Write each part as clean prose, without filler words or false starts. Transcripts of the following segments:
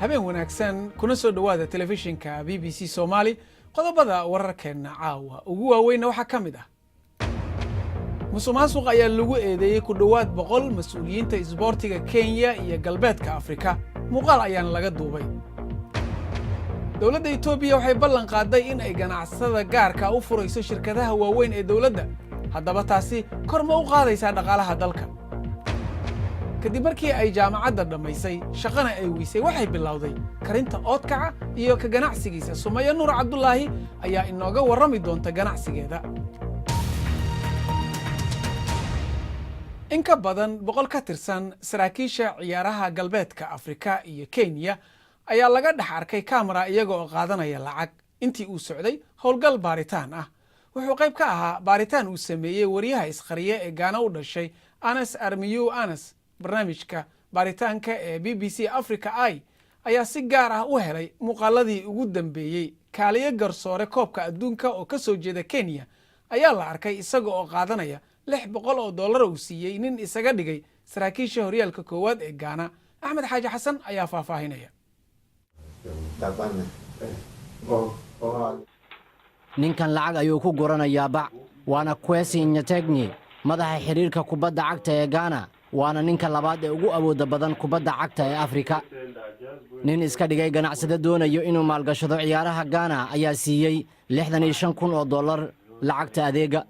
Habeen wanaagsan, kuna soo dhowaada telefishinka BBC Soomaali. Qodobada wararkeenna caawa ugu waaweynna waxaa ka mid ah: musuq maasuq ayaa lagu eedeeyey ku dhowaad 100 mas-uuliyiinta isboortiga Kenya iyo Galbeedka Afrika. Muuqaal ayaana laga duubay. Dowladda Etoobiya waxay ballan qaaday in ay ganacsatada gaarka u furayso shirkadaha waaweyn ee dowladda. Haddaba, taasi kor ma u qaadaysaa dhaqaalaha dalka? Kadib markii ay jaamacadda dhammaysay, shaqana ay weysay, waxay bilowday karinta oodkaca iyo ka ganacsigiisa. Sumayo Nuur Cabdulaahi ayaa inooga warrami doonta ganacsigeeda. In ka badan 100 ka tirsan saraakiisha ciyaaraha Galbeedka Afrika iyo Kenya ayaa laga dhex arkay kamera iyaga oo qaadanaya lacag intii uu socday howlgal baaritaan ah. Wuxuu qayb ka ahaa baaritaan uu sameeyey wariyaha isqariye ee Gaana u dhashay, Anas Armiyu Anas. Barnaamijka baaritaanka ee BBC Africa Eye ayaa si gaar ah u helay muuqaaladii ugu dambeeyey. Kaaliyo garsoore koobka adduunka oo ka soo jeeda Kenya ayaa la arkay isaga oo qaadanaya $600 uu siiyey nin isaga dhigay saraakiisha horyaalka koowaad ee Gaana. Axmed Xaaji Xasan ayaa faahfaahinaya. Ninkan lacag ayuu ku guranayaa bac. Waana Kwesi Nyategni, madaxa xidhiirka kubadda cagta ee Gaana, waana ninka labaad ee ugu awoodda badan kubadda cagta ee Afrika. Nin iska dhigay ganacsado doonayo inuu maalgashado ciyaaraha Gaana ayaa siiyey $65,000 lacagta adeegga,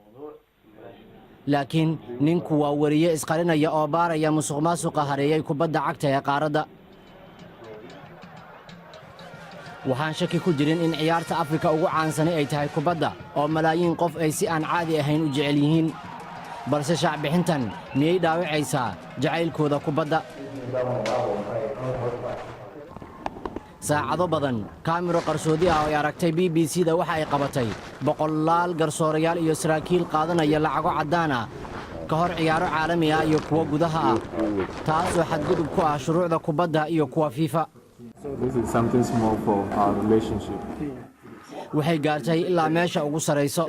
laakiin ninku waa weriye isqarinaya oo baaraya musuqmaasuqa hareeyay kubadda cagta ee qaaradda. Waxaan shaki ku jirin in ciyaarta Afrika ugu caansani ay tahay kubadda, oo malaayiin qof ay si aan caadi ahayn u jecel yihiin. Balse shaacbixintan miyay dhaawacaysaa jacaylkooda kubadda? Saacado badan kaamiro qarsoodi ah oo ay aragtay BBC da waxa ay qabatay boqolaal garsoorayaal iyo saraakiil qaadanaya lacago caddaan ah ka hor ciyaaro caalami ah iyo kuwo gudaha ah, taasoo xadgudub ku ah shuruucda kubadda iyo kuwa FIFA. Waxay gaartay ilaa meesha ugu sarrayso.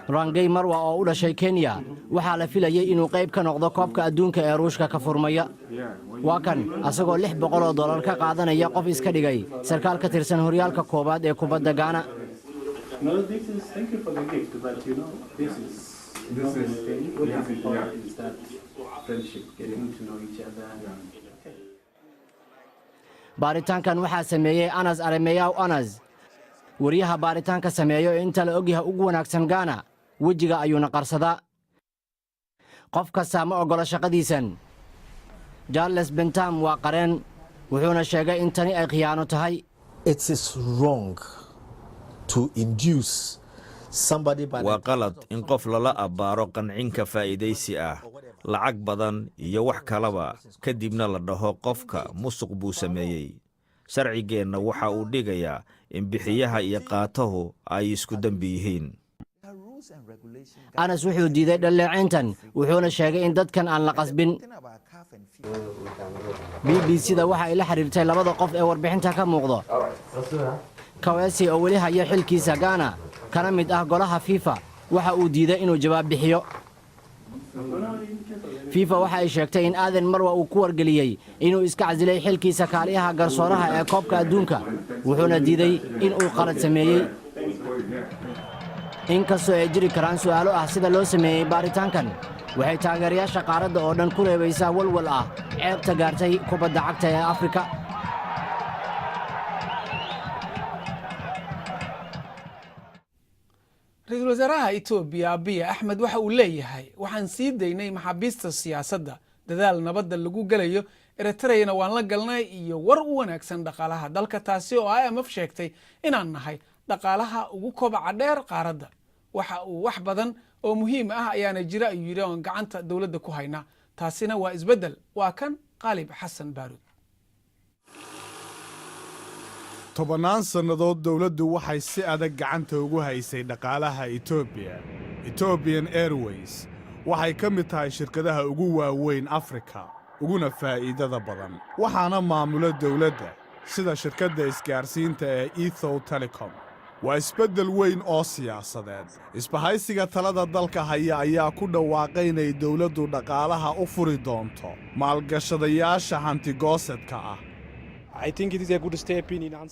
Rangey Marwa oo u dhashay Kenya waxaa la filayey inuu qayb ka noqdo koobka adduunka ee Ruushka ka furmaya. Waa kan asagoo $600 ka qaadanaya qof iska dhigay sarkaal ka tirsan horyaalka koowaad ee kubadda Gaana. No, this is thank you for the gift, but this is not anything. What is important is that friendship, getting to know each other. Okay. Baaritaankan waxaa sameeyey Anas Aremeyaw Anas, wariyaha baaritaanka sameeyo ee inta la ogyahay ugu wanaagsan Gaana. Wejiga ayuuna qarsadaa. Qof kastaa ma oggola shaqadiisan. Charles Bentam waa qareen, wuxuuna sheegay in tani ay khiyaano tahay. It is wrong to induce somebody by Waa qalad in qof lala abbaaro qancinka faa'iidaysi ah, lacag badan iyo wax kalaba, kadibna la dhaho qofka musuq buu sameeyey. Sharcigeenna waxa uu dhigayaa in bixiyaha iyo qaatahu ay isku dembi yihiin. Anas wuxuu diiday dhalleecayntan, wuxuuna sheegay in dadkan aan la qasbin. BBC da waxa ay la xidhiirtay labada qof ee warbixinta ka muuqdo. Kawesi oo weli haya xilkiisa Gaana kana mid ah golaha FIFA waxa uu diiday inuu jawaab bixiyo. FIFA waxa ay sheegtay in Aaden Marwa uu ku wargeliyey inuu iska casilay xilkiisa kaaliyaha garsooraha ee koobka adduunka, wuxuuna diiday in uu qalad sameeyey. Inkastoo ay jiri karaan su'aalo ah sida loo sameeyey baaritaankan, waxay taageerayaasha qaaradda oo dhan ku reebaysaa walwal ah ceebta gaartay kubadda cagta ee Afrika. Ra-iisul wasaaraha Etoobiya Abiya Axmed waxa uu leeyahay: "Waxaan sii daynay maxaabiista siyaasadda, dadaal nabadda lagu gelayo Eritreyana waan la galnay," iyo war u wanaagsan dhaqaalaha dalka, taasi oo IMF sheegtay inaan nahay dhaqaalaha ugu kobaca dheer qaaradda. Waxa uu wax badan oo muhiim ah ayaana jira, ayuu yidhi, oon gacanta dowladda ku haynaa, taasina waa isbeddel. Waa kan Qaalib Xasan Baaruud. Tobannaan sannadood dowladdu waxay si adag gacanta ugu haysay dhaqaalaha Etoobiya. Ethiopian Airways Waxay ka mid tahay shirkadaha ugu waaweyn Afrika uguna faa'iidada badan, waxaana maamula dawladda, sida shirkadda isgaarsiinta ee Ethio Telecom. Waa isbeddel weyn oo siyaasadeed. Isbahaysiga talada dalka haya ayaa ku dhawaaqay inay dawladdu dhaqaalaha u furi doonto maalgashadayaasha hantigoosadka ah.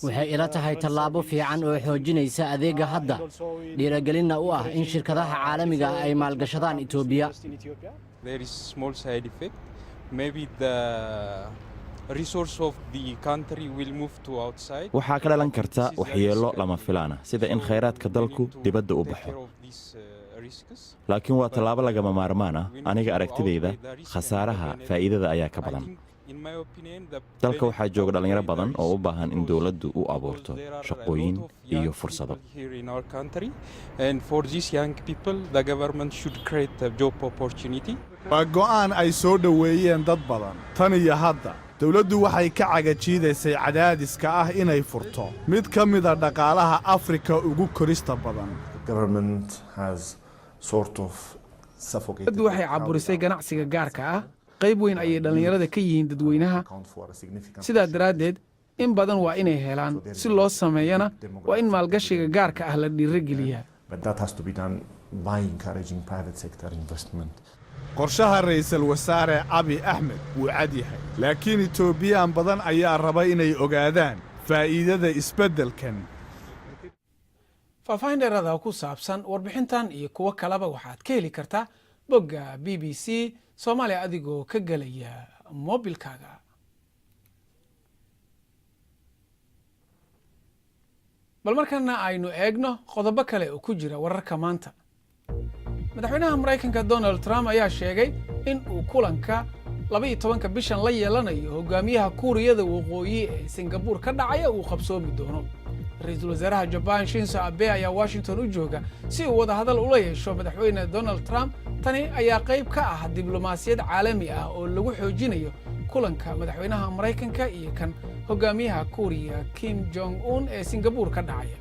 Waxay ila tahay tallaabo fiican oo xoojinaysa adeegga hadda, dhiirigelinna u ah in shirkadaha caalamiga ah ay maalgashadaan Itoobiya. There is small side effect. Maybe the resource of the country will move to outside. Waxaa ka dhalan karta waxyeello lama filaana, sida in khayraadka dalku dibadda u baxo, laakiin waa tallaabo lagama maarmaan ah. Aniga aragtidayda, khasaaraha faa'iidada ayaa ka badan. Dalka waxaa jooga dhallinyaro badan oo u baahan in dowladdu u abuurto shaqooyin iyo fursado. And for these young people, the government should create a job opportunity. Waa go'aan ay soo dhoweeyeen dad badan. Tan iyo hadda dawladdu waxay ka cagajiidaysay cadaadiska ah inay furto mid ka mida dhaqaalaha Afrika ugu korista badan. Dowladdu waxay caburisay ganacsiga gaarka ah. Qayb weyn ayay dhallinyarada ka yihiin dadweynaha. Sidaa daraaddeed, in badan waa inay helaan. Si loo sameeyana, waa in maalgashiga gaarka ah la dhiirogeliyaa. Qorshaha Ra'iisul Wasaare Abi Axmed wuu cad yahay, laakiin Itoobiyaan badan ayaa raba inay ogaadaan faa'iidada isbeddelkan. Faahfaahin dheeraada ku saabsan warbixintan iyo kuwo kaleba waxaad ka heli kartaa bogga BBC Soomaaliya adigoo ka gelaya moobilkaaga. Bal markana aynu eegno qodobo kale oo ku jira wararka maanta. Madaxweynaha Maraykanka Donald Trump ayaa sheegay in uu kulanka 12-ka bishan la yeelanayo hogaamiyaha Kuuriyada Waqooyi ee Singabuur ka dhacaya uu qabsoomi doono. Ra-iisul wasaaraha Jabaan Shinzo Abe ayaa Washington u jooga si uu wadahadal ula yeesho Madaxweyne Donald Trump. Tani ayaa qayb ka ah diblomaasiyad caalami ah oo lagu xoojinayo kulanka madaxweynaha Maraykanka iyo kan hogaamiyaha Kuuriya Kim Jong Un ee Singabuur ka dhacaya.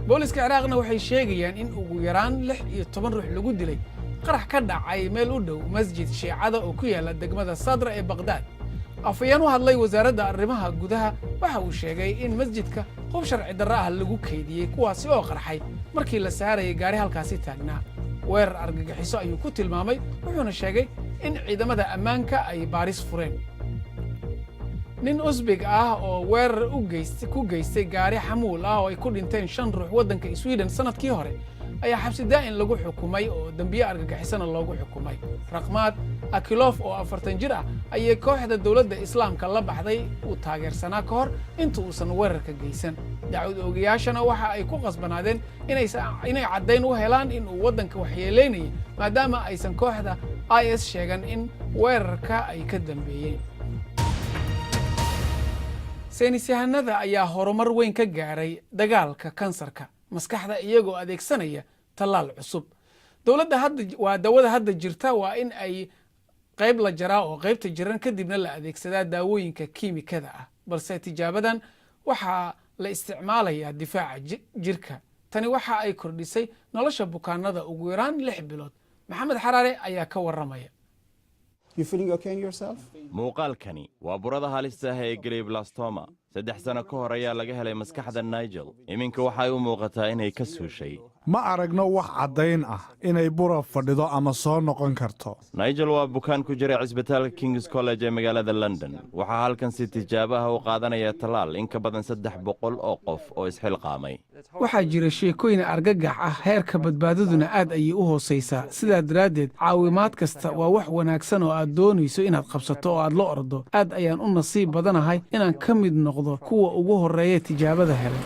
Booliska Ciraaqna waxay sheegayaan in ugu yaraan 16 ruux lagu dilay qarax ka dhacay meel u dhow masjid Shiicada oo ku yaala degmada Sadra ee Baqhdaad. Afayeen u hadlay wasaaradda arrimaha gudaha waxa uu sheegay in masjidka hub sharci darro ah lagu keydiyey, kuwaasi oo qarxay markii la saarayay gaari halkaasi taagnaa. Weerar argagixiso ayuu ku tilmaamay, wuxuuna sheegay in ciidamada ammaanka ay baaris fureen. Nin Usbig ah oo weerar ku geystay gaari xamuul ah oo ay ku dhinteen shan ruux waddanka Sweden sanadkii hore ayaa xabsi daa'in lagu xukumay oo dembiye argagixisana loogu xukumay. Raqmaad Akilof oo 40 jir ah ayay kooxda Dowladda Islaamka la baxday uu taageersanaa ka hor inta uusan weerarka geysan. Dacwad oogayaashana waxa ay ku qasbanaadeen inay caddayn u helaan in uu waddanka waxyeeleynayay, maadaama aysan kooxda IS sheegan in weerarka ay ka dambeeyeen. Saynisyahanada ayaa horumar weyn ka gaaray dagaalka kansarka maskaxda iyagoo adeegsanaya tallaal cusub. Dowladda hadda waa dawada hadda jirta waa in ay qayb la jaraa oo qaybta jiran kadibna la adeegsadaa daawooyinka kiimikada ah, balse tijaabadan waxaa la isticmaalayaa difaaca jirka. Tani waxa ay kordhisay nolosha bukaanada ugu yaraan 6 bilood. Maxamed Xaraare ayaa ka waramaya. Muuqaalkani waa burada halista ah ee glioblastoma. 3 sano ka hor ayaa laga helay maskaxda Nigel. Iminka waxay u muuqataa inay ka suushay. Ma aragno wax caddayn ah inay bura fadhido ama soo noqon karto. Nigel waa bukaan ku jira cisbitaalka King's College ee magaalada London. Waxaa halkan si tijaabaha u qaadanaya tallaal in ka badan 300 oo qof oo isxilqaamay. Waxaa jira sheekooyin argagax ah. Heerka badbaadaduna aad ayay u hoosaysaa. Sidaa daraaddeed, caawimaad kasta waa wax wanaagsan oo aad doonayso inaad qabsato oo aad la ordo. Aad ayaan u nasiib badanahay inaan ka mid noqdo kuwa ugu horreeya tijaabada helay.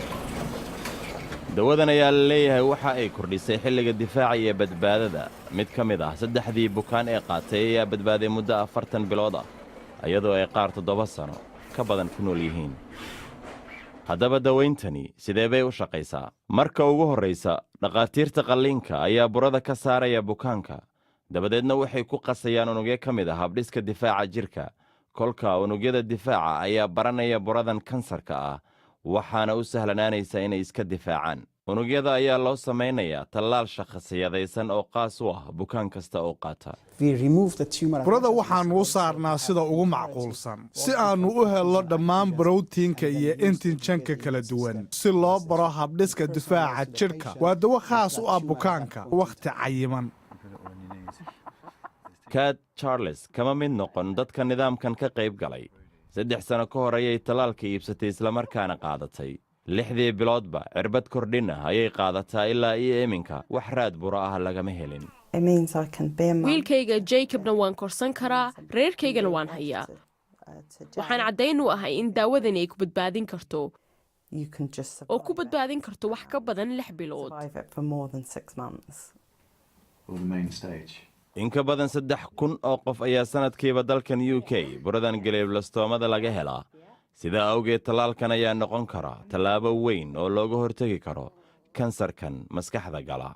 Dawadan ayaa la leeyahay waxa ay kordhisay xilliga difaaca iyo badbaadada. Mid ka mid ah saddexdii bukaan ee qaatay ayaa badbaaday muddo 40 bilood ah, iyadoo ay qaar 7 sano ka badan ku nool yihiin. Haddaba dawayntani sidee bay u shaqaysaa? Marka ugu horraysa, dhakhaatiirta qalliinka ayaa burada ka saaraya bukaanka. Dabadeedna waxay ku qasayaan unugyo ka mid ah habdhiska difaaca jidhka. Kolka unugyada difaaca ayaa baranaya buradan kansarka ah, waxaana u sahlanaanaysa inay iska difaacaan. Unugyada ayaa loo samaynayaa tallaal shakhsiyadaysan oo qaas u ah bukaan kasta oo qaata. Burada waxaannu u saarnaa sida ugu macquulsan si aannu u helno dhammaan brotiinka iyo antigen-ka kala duwan, si loo baro habdhiska difaaca jidhka. Waa dawo khaas u ah bukaanka wakhti cayiman. Kat Charles kama mid noqon dadka nidaamkan ka qayb galay. 3 sano ka hor ayay tallaalka iibsatay, islamarkaana qaadatay. 6dii biloodba cirbad kordhin ah ayay qaadataa. Ilaa iyo iminka wax raad buro ah lagama helin. Wiilkayga Jacobna waan korsan karaa, reerkaygana waan hayaa. Waxaan caddayn u ahay in daawadani ay ku badbaadin karto oo ku badbaadin karto wax ka badan 6 bilood. In ka badan 3000 oo qof ayaa sannadkiiba dalkan UK buradan glioblastoma-da laga helaa. Sidaa awgeed, tallaalkan ayaa noqon kara tallaabo weyn oo looga hortegi karo kansarkan maskaxda gala.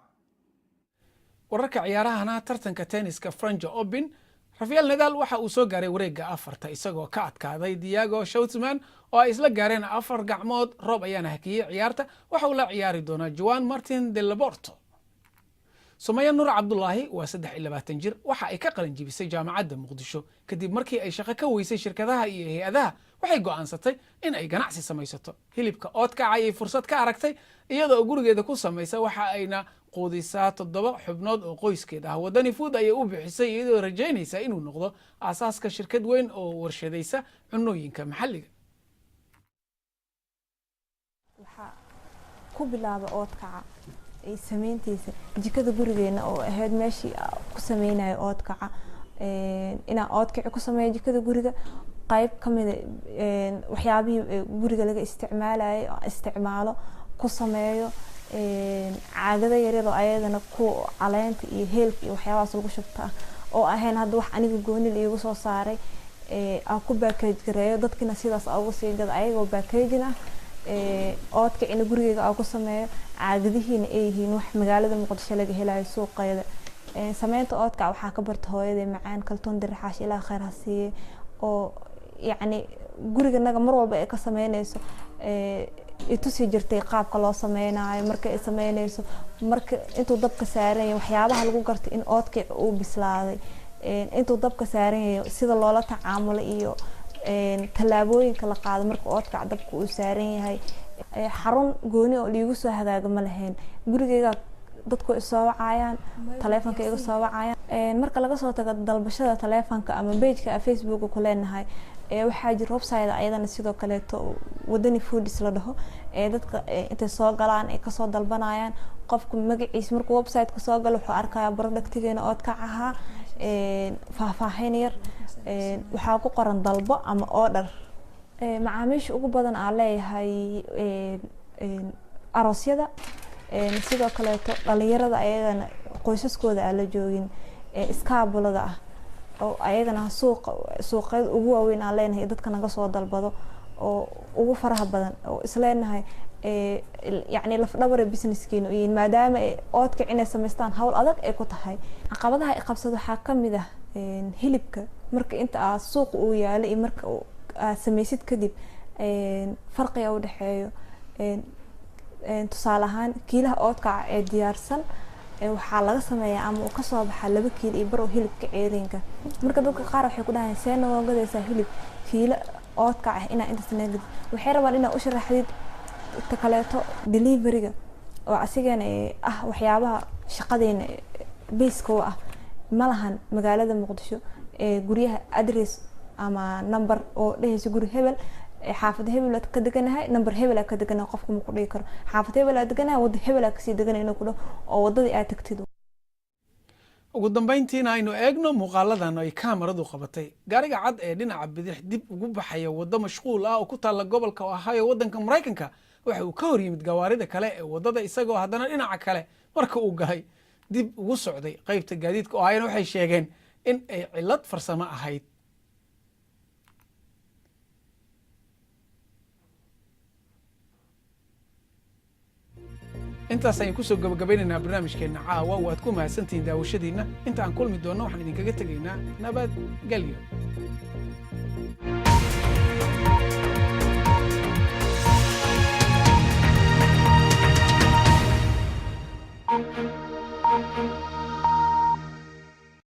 Wararka ciyaarahana, tartanka tenniska French Open, Rafael Nadal waxa uu soo gaaray wareegga afarta, isagoo ka adkaaday Diego Schwartzman oo ay isla gaareen afar gacmood. Roob ayaana hakiyey ciyaarta. Waxa uu la ciyaari doonaa Juan Martin del Potro. Sumaya Nuur Cabdulaahi waa 23 jir. Waxa ay ka qalin jibisay Jaamacadda Muqdisho. Kadib markii ay shaqo ka weysay shirkadaha iyo hay-adaha, waxay go'aansatay in ay ganacsi samaysato. Hilibka oodkaca ayay fursad ka aragtay, iyadoo gurigeeda ku samaysa. Waxa ayna quudisaa toddoba xubnood oo qoyskeed ah. Wadani Food ayay u bixisay, iyadoo rajaynaysa inuu noqdo aasaaska shirkad weyn oo warshadaysa cunooyinka maxalliga. Waxaa ku bilaaba oodkaca sameyntiisa jikada gurigeena oo ahayd meeshii ku sameynayo oodkaca. Inaan oodkaci ku sameeyo jikada guriga, qayb kamida waxyaabihii guriga laga isticmaalayay isticmaalo ku sameeyo, caagada yaryar oo ayadana ku caleenta iyo heelka iyo waxyaabahaas lagu shubta ah, oo ahayn hadda wax aniga gooni la iigu soo saaray, aan ku package gareeyo, dadkina sidaas ugu sii gado ayagoo packaging ah. Oodkacina gurigeyga aan ku sameeyo, caagadihiina ay yihiin wax magaalada Muqdisho laga helayo suuqeeda. Sameynta oodkac waxaa ka barta hooyaday macaan, Kaltoon Dirixaash, Ilaah khayr ha siiye, oo yacni guriganaga mar walba ay ka sameyneyso, itusi jirtay qaabka loo sameynayo, marka ay sameyneyso, marka intuu dabka saaran yahay, waxyaabaha lagu gartay in oodkic uu bislaaday, intuu dabka saaran yahay sida loola tacaamulo iyo tallaabooyinka la qaado marka oodkac dabka uu saaran yahay. Xarun gooni oo liigu soo hagaaga ma lahayn. Gurigeyga dadku isoo wacayaan, taleefonka iga soo wacayaan. Marka laga soo tago dalbashada taleefonka ama page-ka Facebooka ku leenahay, waxaa jira website ayadana sidoo kaleeto Wadani Foods la dhaho, ee dadka intay soo galaan ay kasoo dalbanayaan. Qofku magaciisa markuu website-ka soo galo, wuxuu arkayaa productigeena oodkac ahaa, faahfaahin yar waxaa ku qoran, dalbo ama order. Macaamiisha ugu badan aan leeyahay aroosyada, sidoo kaleeto dhalinyarada ayagana qoysaskooda aan la joogin, iskaabulada ah, oo ayagana suuqa suuqyada ugu waaweyn aan leenahay dadka naga soo dalbado oo ugu faraha badan, oo isleenahay yacni lafdhabara businesskeena u yihiin, maadaama oodkac inay samaystaan hawl adag ay ku tahay. Caqabadaha ay qabsado waxaa kamid ah hilibka marka inta aad suuqa uu yaalo iyo marka aad samaysid kadib farqiga u dhexeeyo. Tusaale ahaan, kiilaha oodkaca ee diyaarsan waxaa laga sameeyaa ama uu kasoo baxaa 2.5 kiilo oo hilibka ceerinka. Marka dadka qaar waxay ku dhahayan, "See noo gadaysaa hilib kiilo oodkac ah inaa intaas naga gadid?" Waxay rabaan inaa u sharaxdid. Ta kaleeto, deliveryga oo asigana ah waxyaabaha shaqadeena base-ka u ah, ma lahan magaalada Muqdisho guryaha address ama number oo dhehayso guri hebel, xaafad hebel aad ka deganahay, number hebel aad ka deganahay. Qofka ma ku dhihi karo xaafad hebel aad deganahay, wadda hebel aad kasii deganay inuu ku dhaho oo waddadii aad tagtid. Ugu dambayntiina, aynu eegno muuqaaladan ay kaamaradu qabatay. Gaariga cad ee dhinaca bidix dib ugu baxaya waddo mashquul ah oo ku taalla gobolka Ohio, waddanka Maraykanka, waxa uu ka hor yimid gawaarida kale ee waddada, isagoo haddana dhinaca kale marka uu galay dib ugu socday. Qaybta gaadiidka Ohiona waxay sheegeen in ay cillad farsamo ahayd. Intaas ayaan kusoo gabagabaynaynaa barnaamijkeenna caawa. Waad ku mahadsantihiin daawashadiinna. Inta aan kulmi doonno, waxaan idinkaga tegaynaa nabadgelyo.